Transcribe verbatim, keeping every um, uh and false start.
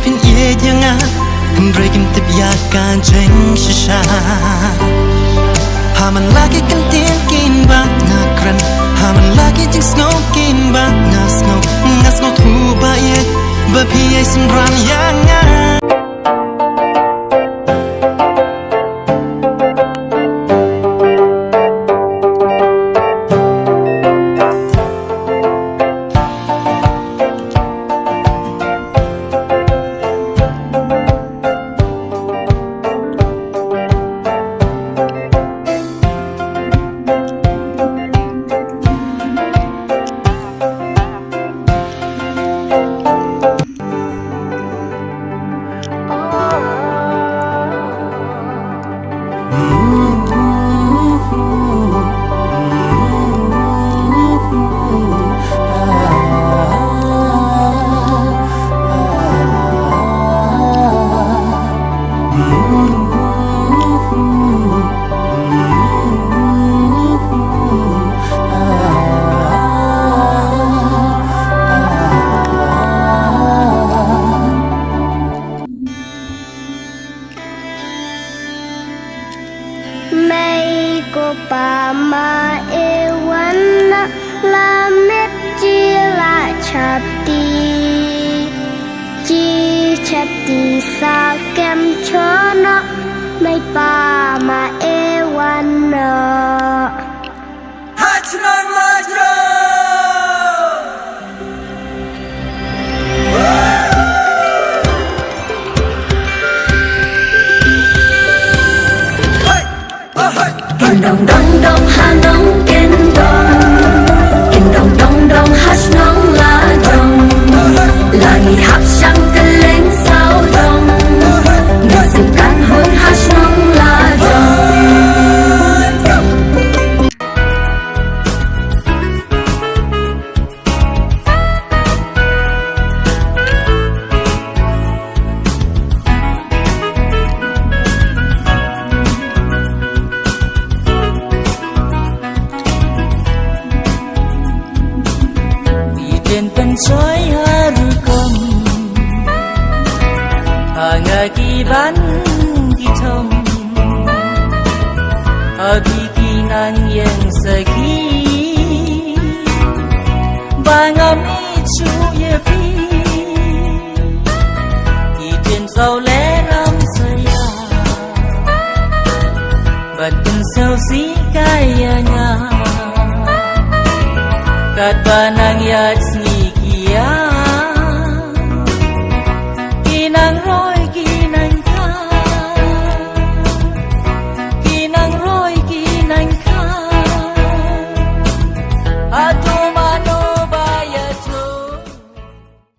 Phin ïeit ïa nga, hynrei kim tip ïa ka jingshisha. Ha man la ki kyntien kiba nga kren, ha man la ki jingsngew kiba nga sngew, nga sngewthuh ba ïeit ba phi ïai synran ïa nga. Mei ko pa ma e wan na la met ji la chati. Ji chati sa kem chono mei pa ma e wan na. Hachnong Lajong. Kin dong dong dong ha nong kin dong. Kin dong dong dong ha shnong Lajong. La ngi hap shang kylleng sawdong. Ngi sngewkan hun ha shnong Lajong. Iten pynshoi ha rukom ha nga ki ban ki thom. Abi ki nang ïeng saki ba ngam i chu ïa phi. Ki tin saw le ram saya ban tin saw si ka ïa nga. Kat ba nang ïa sngi